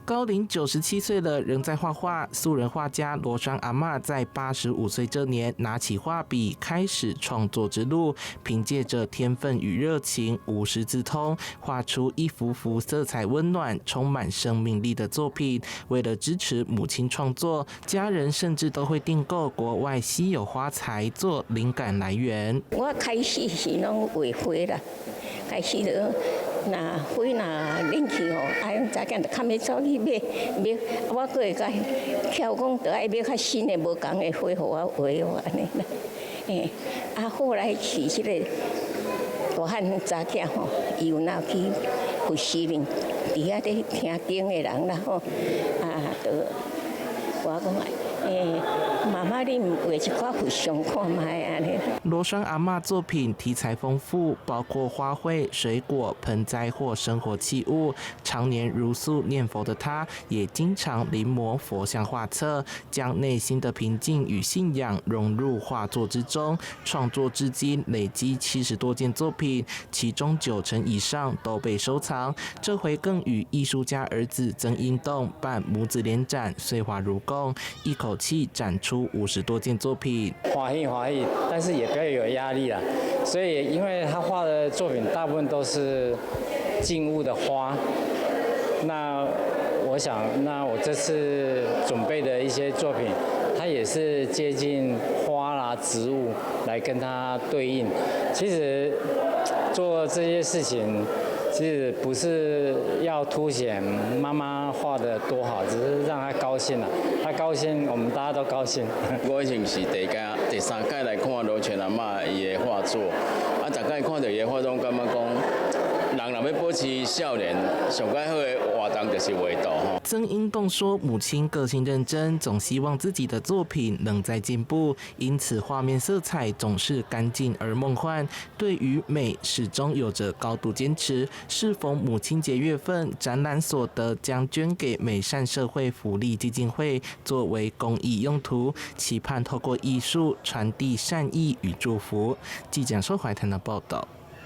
高齡97歲了，仍在畫畫。素人畫家羅雙阿嬤在85歲這年拿起畫筆，開始創作之路。憑借着天分與熱情，無師自通，畫出一幅幅色彩溫暖、充滿生命力的作品。為了支持母親創作，家人甚至都會訂購國外稀有花材做靈感來源。我開始是攏畫花啦，開始就。若花若冷去吼，啊，查囝就較欲走去買買，我閣會共伊講，著愛買較新的無仝的花予我畫哦，按呢啦。欸，啊，後來是這個大漢查囝吼，伊有若去佛寺面，佇遐咧聽經的人啦吼，啊，就我講。欸，媽媽，你毋畫一寡佛像看覓按呢？羅雙阿嬤作品題材豐富，包括花卉、水果、盆栽或生活器物。常年茹素念佛的她，也經常臨摹佛像畫冊，將內心的平靜與信仰融入畫作之中。創作至今累積70多件作品，其中九成以上都被收藏。這回更與藝術家兒子曾英棟辦母子聯展，歲華如貢，一口氣展出50多件作品。歡喜歡喜，但是也不要有壓力啦。所以，因為他畫的作品大部分都是靜物的花，那我想，那我這次準備的一些作品，它也是接近花啦、植物來跟它對應。其實做這些事情，其實不是要凸顯媽媽畫得多好，只是讓她高興啦。她高興，我們大家都高興。我已經是第屆、第三屆來看羅泉阿嬤伊的畫作，啊，逐擺看著伊的畫作，感覺講，人若欲保持少年，上蓋好的活動就是畫圖吼。曾英棟說：“母親個性認真，總希望自己的作品能再進步，因此畫面色彩總是乾淨而夢幻。對於美始終有着高度堅持。適逢母親節月份，展覽所得將捐給美善社會福利基金會作為公益用途，期盼透過藝術傳遞善意與祝福。”記者蘇懷騰的報道。